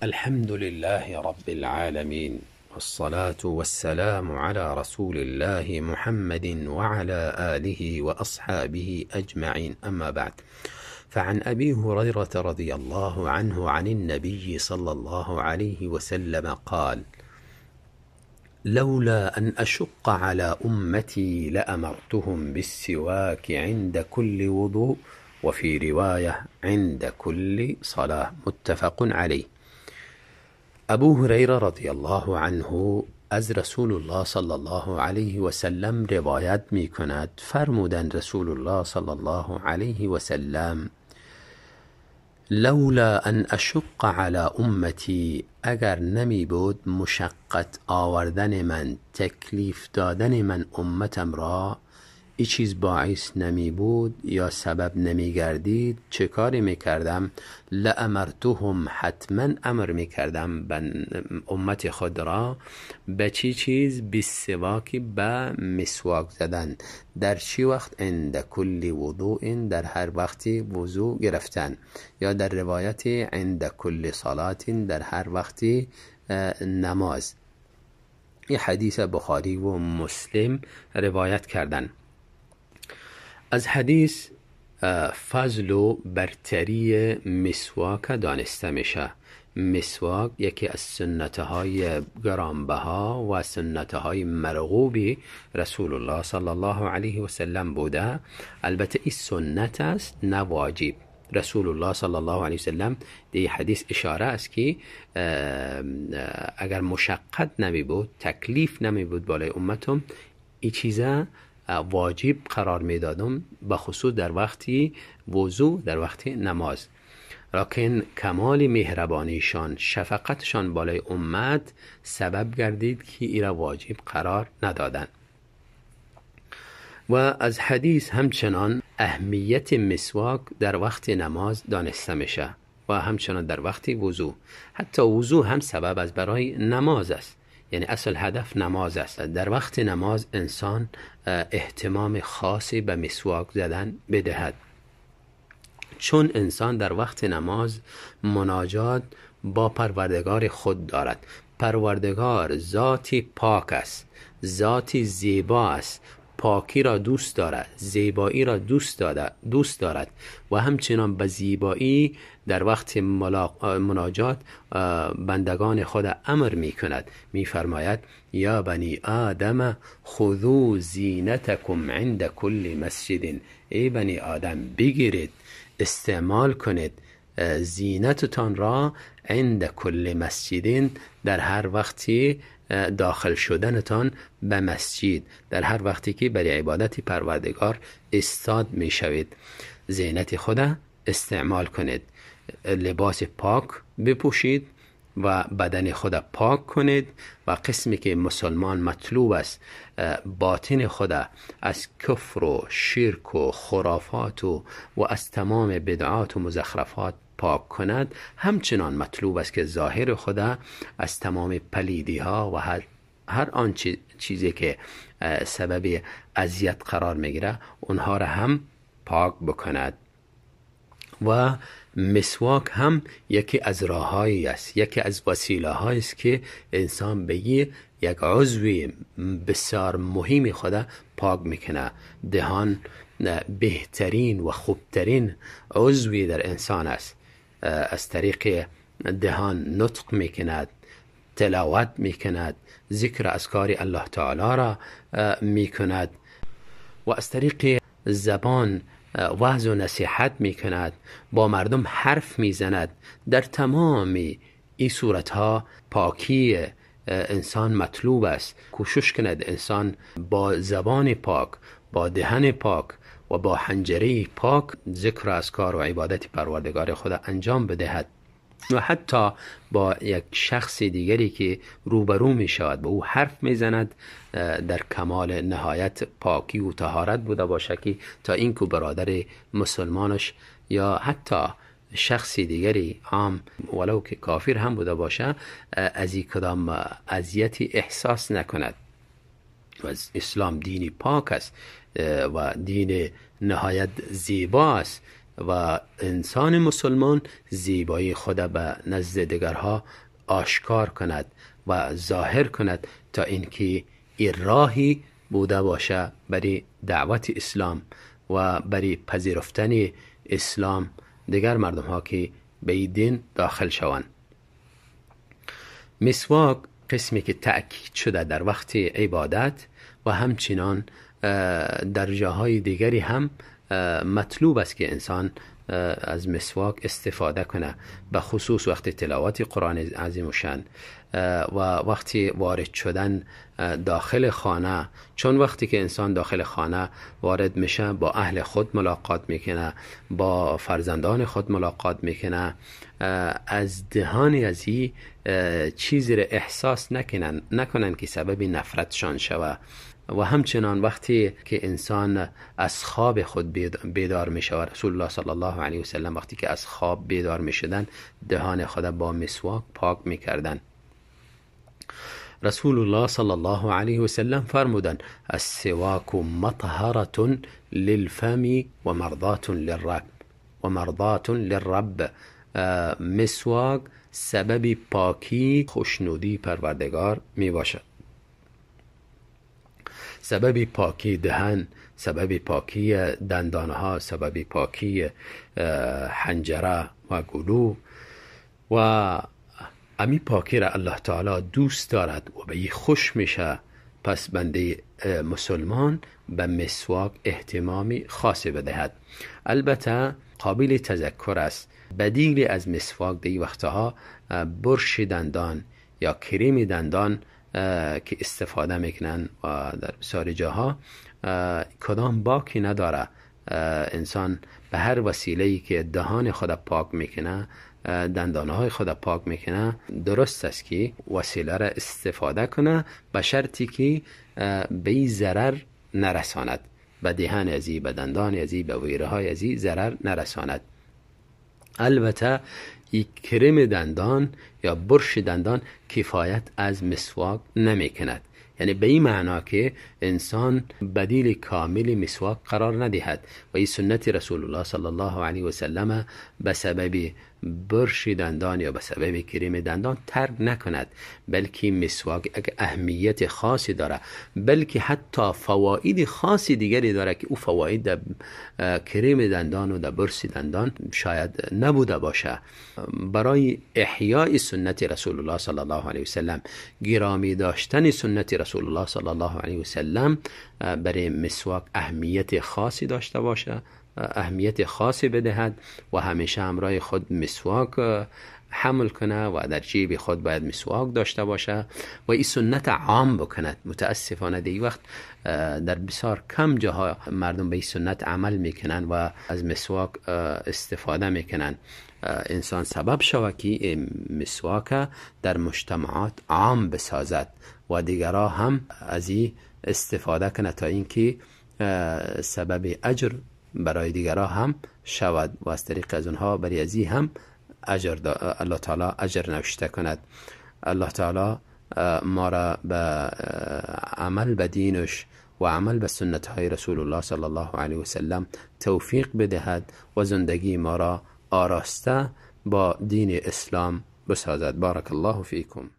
الحمد لله رب العالمين، والصلاة والسلام على رسول الله محمد وعلى آله وأصحابه أجمعين، أما بعد، فعن أبي هريرة رضي الله عنه عن النبي صلى الله عليه وسلم قال: لولا أن أشق على أمتي لأمرتهم بالسواك عند كل وضوء، وفي رواية عند كل صلاة. متفق عليه. ابو هریره رضی الله عنه از رسول الله صلی الله علیه و سلم روایت می کند، فرمودند رسول الله صلی الله علیه و سلم: لولا ان اشق علی امتی، اگر نمی بود مشقت آوردن من، تکلیف دادن من امتم را، ای چیز باعث نمی بود یا سبب نمی گردید، چه کاری می کردم؟ لامرتهم، حتما امر می کردم امت خود را به چی چیز؟ بالسواک، به مسواک زدن. در چی وقت؟ عند کل وضوء، در هر وقتی وضوء گرفتن، یا در روایت عند کل صلاة، در هر وقتی نماز. این حدیث بخاری و مسلم روایت کردن. از حدیث فضل و برتری مسواک دانسته میشه. مسواک یکی از سنت‌های گرانبها و سنت‌های مرغوب رسول الله صلی الله علیه و سلم بوده. البته این سنت است، نه واجب. رسول الله صلی الله علیه و سلم در حدیث اشاره است که اگر مشقت نمی بود، تکلیف نمی بود بالای امتم، این چیزا واجب قرار میدادم، به خصوص در وقتی وضو، در وقتی نماز. لکن کمال مهربانیشان، شفقتشان بالای امت سبب گردید که ایرا واجب قرار ندادن. و از حدیث همچنان اهمیت مسواک در وقت نماز دانسته میشه و همچنان در وقت وضو. حتی وضو هم سبب از برای نماز است، یعنی اصل هدف نماز است. در وقت نماز انسان اهتمام خاصی به مسواک زدن بدهد، چون انسان در وقت نماز مناجات با پروردگار خود دارد. پروردگار ذاتی پاک است، ذاتی زیبا است، پاکی را دوست دارد، زیبایی را دوست دارد و همچنان به زیبایی در وقت مناجات بندگان خود امر می کند. می فرماید: یا بنی آدم خذوا زینتکم عند کل مسجد. ای بنی آدم، بگیرید، استعمال کنید زینتتان را عند کل مسجد، در هر وقتی داخل شدنتان به مسجد، در هر وقتی که برای عبادت پروردگار استاد می شوید، زینت خود استعمال کنید، لباس پاک بپوشید و بدن خود پاک کنید. و قسمی که مسلمان مطلوب است باطن خود از کفر و شرک و خرافات و از تمام بدعات و مزخرفات پاک کند، همچنان مطلوب است که ظاهر خود از تمام پلیدی ها و هر آن چیزی که سبب اذیت قرار میگیره اونها را هم پاک بکند. و مسواک هم یکی از راههایی است، یکی از وسیله هایی است که انسان به یک عضوی بسیار مهم خود پاک میکنه. دهان بهترین و خوبترین عضوی در انسان است. از طریق دهان نطق میکند، تلاوت میکند، ذکر اذکار الله تعالی را میکند و از طریق زبان وعظ و نصیحت میکند، با مردم حرف میزند. در تمام این صورتها پاکی انسان مطلوب است. کوشش کند انسان با زبان پاک، با دهن پاک و با حنجره پاک ذکر اذکار و عبادت پروردگار خود انجام بدهد. و حتی با یک شخص دیگری که روبرو می شود، با او حرف می زند، در کمال نهایت پاکی و طهارت بوده باشه که تا اینکه برادر مسلمانش یا حتی شخص دیگری عام ولو که کافر هم بوده باشه از این کدام اذیتی احساس نکند. و اسلام دینی پاک است و دین نهایت زیبا است. و انسان مسلمان زیبایی خود به نزد دیگرها آشکار کند و ظاهر کند تا اینکه این راهی بوده باشه برای دعوت اسلام و برای پذیرفتن اسلام دیگر مردم ها که به این دین داخل شوند. مسواک قسمی که تأکید شده در وقت عبادت و همچنان در جاهای دیگری هم مطلوب است که انسان از مسواک استفاده کنه، به خصوص وقت تلاوت قرآن عظیم الشان و وقتی وارد شدن داخل خانه، چون وقتی که انسان داخل خانه وارد میشه با اهل خود ملاقات میکنه، با فرزندان خود ملاقات میکنه، از دهان از این چیزی را احساس نکنن که سبب نفرتشان شوه. و همچنان وقتی که انسان از خواب خود بیدار می شود، رسول الله صلی الله علیه و سلم وقتی که از خواب بیدار می شدن دهان خود با مسواک پاک می کردن. رسول الله صلی الله علیه و سلم فرمودن السواک مطهرة للفم و مرضاة للرب. مسواک سبب پاکی خوشنودی پروردگار می باشد، سبب پاکی دهن، سبب پاکی دندانها، سبب پاکی حنجره و گلو. و امی پاکی را الله تعالی دوست دارد و به خوش میشه. پس بنده مسلمان به مسواک اهتمامی خاصی بدهد. البته قابل تذکر است بدیل از مسواک در وقتها برش دندان یا کریم دندان که استفاده میکنن و در بسیاری جاها کدام باکی نداره. انسان به هر وسیله‌ای که دهان خود پاک میکنه، دندانهای خود پاک میکنه، درست است که وسیله را استفاده کنه به شرطی که به ضرر نرساند، به دهان ازی، به دندان ازی، به ویره های ازی ضرر نرساند. البته یک کرم دندان یا برش دندان کفایت از مسواک نمی کند، یعنی به این معنا که انسان بدیل کامل مسواک قرار ندهد و این سنت رسول الله صلی الله علیه و سلم به سبب برش دندان یا به سبب کریم دندان ترک نکند، بلکه مسواک اهمیت خاصی داره، بلکه حتی فواید خاصی دیگری داره که او فواید در کریم دندان و در برش دندان شاید نبوده باشه. برای احیای سنت رسول الله صلی الله علیه و سلم، گرامی داشتن سنت رسول الله صلی الله علیه و سلم، برای مسواک اهمیت خاصی داشته باشه، اهمیت خاصی بدهد و همیشه همراه خود مسواک حمل کنه و در جیب خود باید مسواک داشته باشه و این سنت عام بکند. متاسفانه در این وقت در بسیار کم جاها مردم به این سنت عمل میکنن و از مسواک استفاده میکنن. انسان سبب شود که مسواک در مجتمعات عام بسازد و دیگرها هم از این استفاده کنه تا اینکه سبب اجر برای دیگرها هم شود و از طریق از اونها برای ازی هم اجر الله تعالی اجر نوشته کند. الله تعالی ما را به عمل به دینش و عمل به سنت های رسول الله صلی الله علیه و سلم توفیق بدهد و زندگی ما را آراسته با دین اسلام بسازد. بارک الله فیکم.